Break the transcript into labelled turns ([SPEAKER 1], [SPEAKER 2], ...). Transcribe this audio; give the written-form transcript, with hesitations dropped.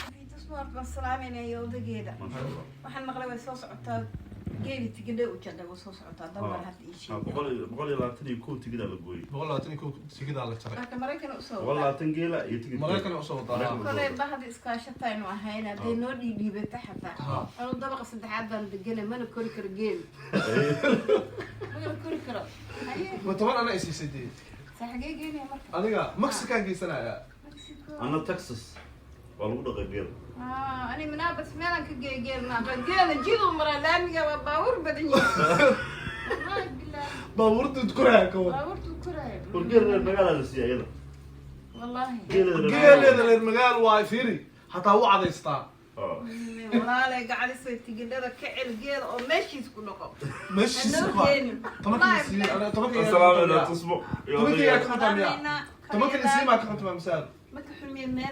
[SPEAKER 1] Safiitusma baan salaamayna odageeda.
[SPEAKER 2] Maasha Allah.
[SPEAKER 1] Waxaan maqlay way soo socotaa, geeli tigidhe u jadhay, way soo socotaa dalban hadda ii sheegay.
[SPEAKER 2] 121 tigidaa la gooyey.
[SPEAKER 3] 121 tigidaa la jaray.
[SPEAKER 1] Marka Maraykan usoo
[SPEAKER 2] Boqol labaatan geela iyo tigid.
[SPEAKER 3] Maraykan usoo wadaa.
[SPEAKER 2] Maraykan.
[SPEAKER 1] Koley bahda iskaashataynu ahayn, hadday noo dhiidhiibata xataa. Anu dabaqa saddexaad baan deganay, mana kori karo geel, mana kori karo. Haye.
[SPEAKER 3] Ma 10 ana isiisay dee.
[SPEAKER 1] Saa xagee geenaya marka?
[SPEAKER 3] Adiga Mexican geysanaya.
[SPEAKER 1] Mexico.
[SPEAKER 2] Anna Texas waa lagu dhaqay geela.
[SPEAKER 1] Ah, ani Minneapolis meelaan ka geeyo geel maaqa. Geela jiduu maraa, laamiga waa baabuur badan yahay. Wallahi billahi.
[SPEAKER 3] Baabuurta koraya ka wad.
[SPEAKER 1] Baabuurtuu koraya.
[SPEAKER 2] War geel reer magaalaa la siiyay iyada.
[SPEAKER 1] Wallahi.
[SPEAKER 2] Geela reer
[SPEAKER 3] Geeleeda reer magaal waay, fiiri, hataa u cadaystaa.
[SPEAKER 1] Walaalay gacalisay, tigidhada ka cel geela oo meeshiis ku dhaqo.
[SPEAKER 3] Meeshiisa.
[SPEAKER 1] Hanoo keenin.
[SPEAKER 3] 10-kii sii ana 10-kii.
[SPEAKER 2] Asalaamena tusmo iyo
[SPEAKER 3] 10-kii yaa
[SPEAKER 2] odayga.
[SPEAKER 3] ka xuntaa miya? 10-kii sii maa ka xuntaa misaal?
[SPEAKER 1] Ma ka xumiyeen meel.